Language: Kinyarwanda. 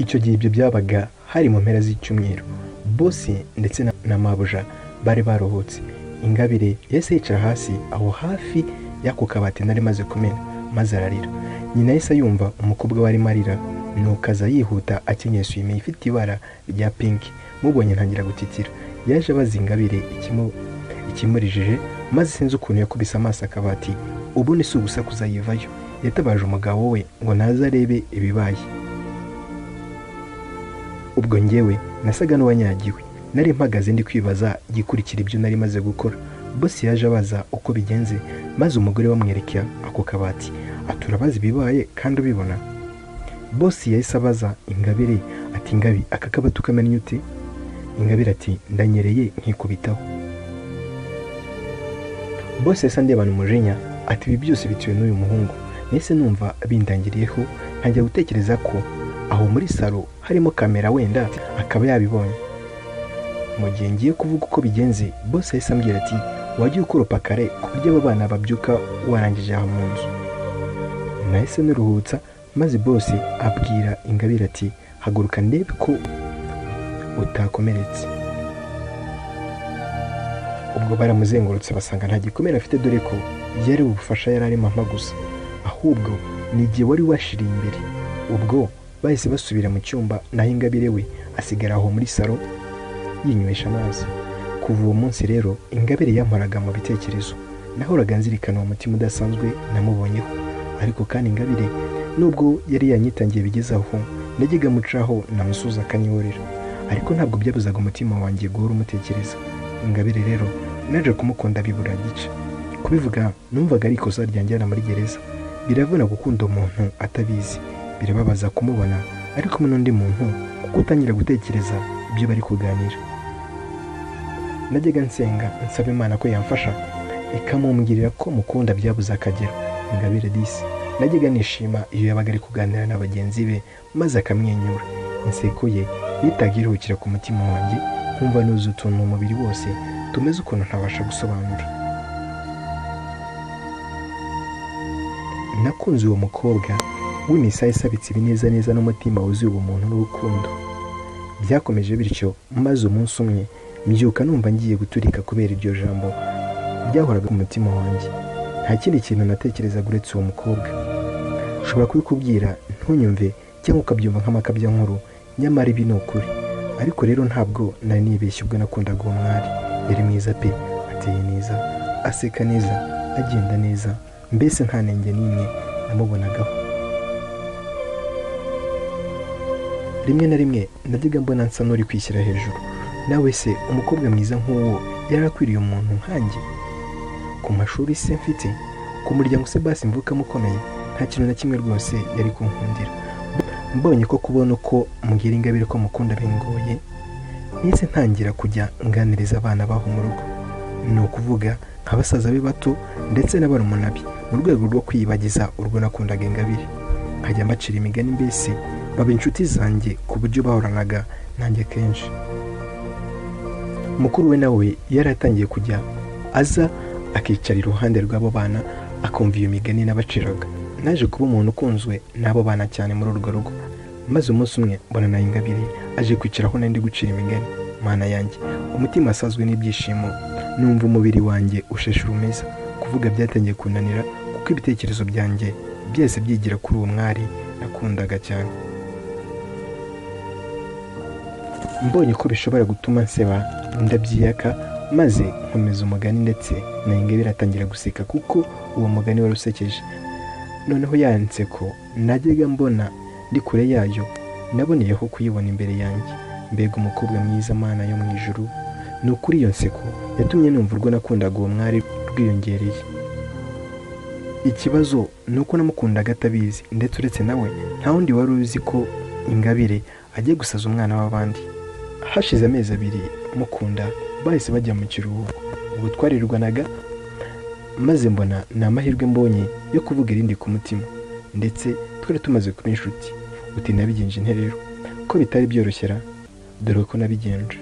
Icyo gihe ibyo byabaga hari mu mpera z'icyumweru. Bosi ndetse na mabuja bari baruhutse. Ingabire yahise yicara hasi aho hafi y'ako kabati nari maze kumena, maze ararira. Nyina yahise yumva umukobwa we arimo arira, nuko aza yihuta akenyeye eswime ifite ibara rya pinki. Mubonye ntangira gutitira. Yaje abaza Ingabire ikimurijije, maze sinzi ukuntu yakubise amaso akabati, ubundi si ugusakuza yivayo. Yatabaje umugabo we ngo naze arebe ibibaye. Ubwo njyewe nasaga n'uwanyagiwe, nari mpagaze ndi kwibaza igikurikira ibyo nari maze gukora. Bosi yaje abaza uko bigenze, maze umugore bamwereka ako kabati, ati urabaza ibibaye kandi ubibona. Bosi yahise abaza Ingabire ati Ingabi, aka kabati ukamenya ute? Ingabire ati ndanyereye nkikubitaho. Bosi yahise andebana umujinya ati ibi byose bitewe n'uyu muhungu. Nahise numva bindangiriyeho, ntangira gutekereza ko aho muri salo harimo kamera wenda akaba yabibonye. Mu gihe ngiye kuvuga uko bigenze, bosi yahise ambwira ati wajya ukoropa kare ku buryo abo bana babyuka warangije aha mu nzu. Nahise niruhutsa, maze bosi abwira Ingabire ati haguruka ndebe ko utakomeretse. Ubwo baramuzengurutse basanga nta gikomere afite, dore ko yari ubufasha yari arimo ampa gusa, ahubwo ni igihe wari washiriye imbere. Ubwo bahise basubira mu cyumba, naho Ingabire we asigara aho muri salo yinywesha amazi. Kuva uwo munsi rero Ingabire yamporaga mu bitekerezo, nahoraga nzirikana uwo mutima udasanzwe namubonyeho. Ariko kandi Ingabire nubwo yari yanyitangiye bigeze aho, najyaga mucaho namusuza akanyihorera, ariko ntabwo byabuzaga umutima wanjye guhora umutekereza. Ingabire rero naje kumukunda bibura gice. Kubivuga numvaga ari ikosa ryanjyana muri gereza. Biravuna gukunda umuntu atabizi, birababaza kumubona ari kumwe n'undi muntu, kuko utangira gutekereza ibyo bari kuganira. Najyaga nsenga nsaba Imana ko yamfasha ikamumbwirira ko mukunda byabuze akagero. Ingabire disi najyaga nishima iyo yabaga ari kuganira na bagenzi be maze akamwenyura. Inseko ye yitaga iruhukira ku mutima wanjye, nkumva nuzuye utuntu mu mubiri wose tumeze ukuntu ntabasha gusobanura. Nakunze uwo mukobwa w'imisaya isabitse ibinezaneza n'umutima wuzuye ubumuntu n'urukundo. Byakomeje bityo, maze umunsi umwe mbyuka numva ngiye guturika kubera iryo jambo ryahoraga ku mutima wanjye. Nta kindi kintu natekerezaga uretse uwo mukobwa. Ushobora kubikubwira ntunyumve cyangwa ukabyumva nk'amakabyankuru, nyamara ibi ni ukuri. Ariko rero ntabwo nari nibeshye ubwo nakundaga uwo mwari. Yari mwiza pe, ateye neza, aseka neza, agenda neza, mbese nta nenge n'imwe namubonagaho. Rimwe na rimwe najyaga mbona nsa n'uri kwishyira hejuru. Nawe se umukobwa mwiza nk'uwo yari akwiriye umuntu nkanjye? Ku mashuri se mfite, ku muryango se basi mvukamo ukomeye, nta kintu na kimwe rwose yari kunkundira. Mbonye ko kubona uko mbwira Ingabire ko mukunda bingoye, nahise ntangira kujya nganiriza abana baho mu rugo, ni ukuvuga nka basaza be bato ndetse na barumuna be, mu rwego rwo kwiyibagiza urwo nakundaga Ingabire. Nkajya mbacira imigani, mbese baba inshuti zanjye ku buryo bahoranaga nanjye kenshi. Mukuru we nawe yari atangiye kujya aza akicara iruhande rw'abo bana akumva iyo migani n'abaciraga. Naje kuba umuntu ukunzwe n'abo bana cyane muri urwo rugo. Maze umunsi umwe mbona na Ingabire aje kwicaraho nari ndi gucira imigani. Mana yanjye, umutima asazwe n'ibyishimo, numva umubiri wanjye usheshe urumeza. Kuvuga byatangiye kunanira kuko ibitekerezo byanjye byose byigira kuri uwo mwari nakundaga cyane. Mbonye ko bishobora gutuma nseba, ndabyiyaka maze nkomeza umugani, ndetse na Ingabire atangira guseka kuko uwo mugani wari usekeje. Noneho ya nseko najyaga mbona ndi kure yayo, naboneyeho kuyibona imbere yanjye. Mbega umukobwa mwiza, Mana yo mu ijuru! Ni ukuri iyo nseko yatumye numva urwo nakundaga uwo mwari rwiyongereye. Ikibazo ni uko namukundaga atabizi, ndetse uretse nawe nta wundi wari uzi ko Ingabire agiye gusaza umwana w'abandi. Hashize amezi 2 mukunda, bahise bajya mu kiruhuko. Ubwo twarirwanaga, maze mbona ni amahirwe mbonye yo kuvuga irindi ku mutima, ndetse twari tumaze kuba inshuti. Uti nabigenje nte rero? Ko bitari byoroshye, dore ko nabigenje.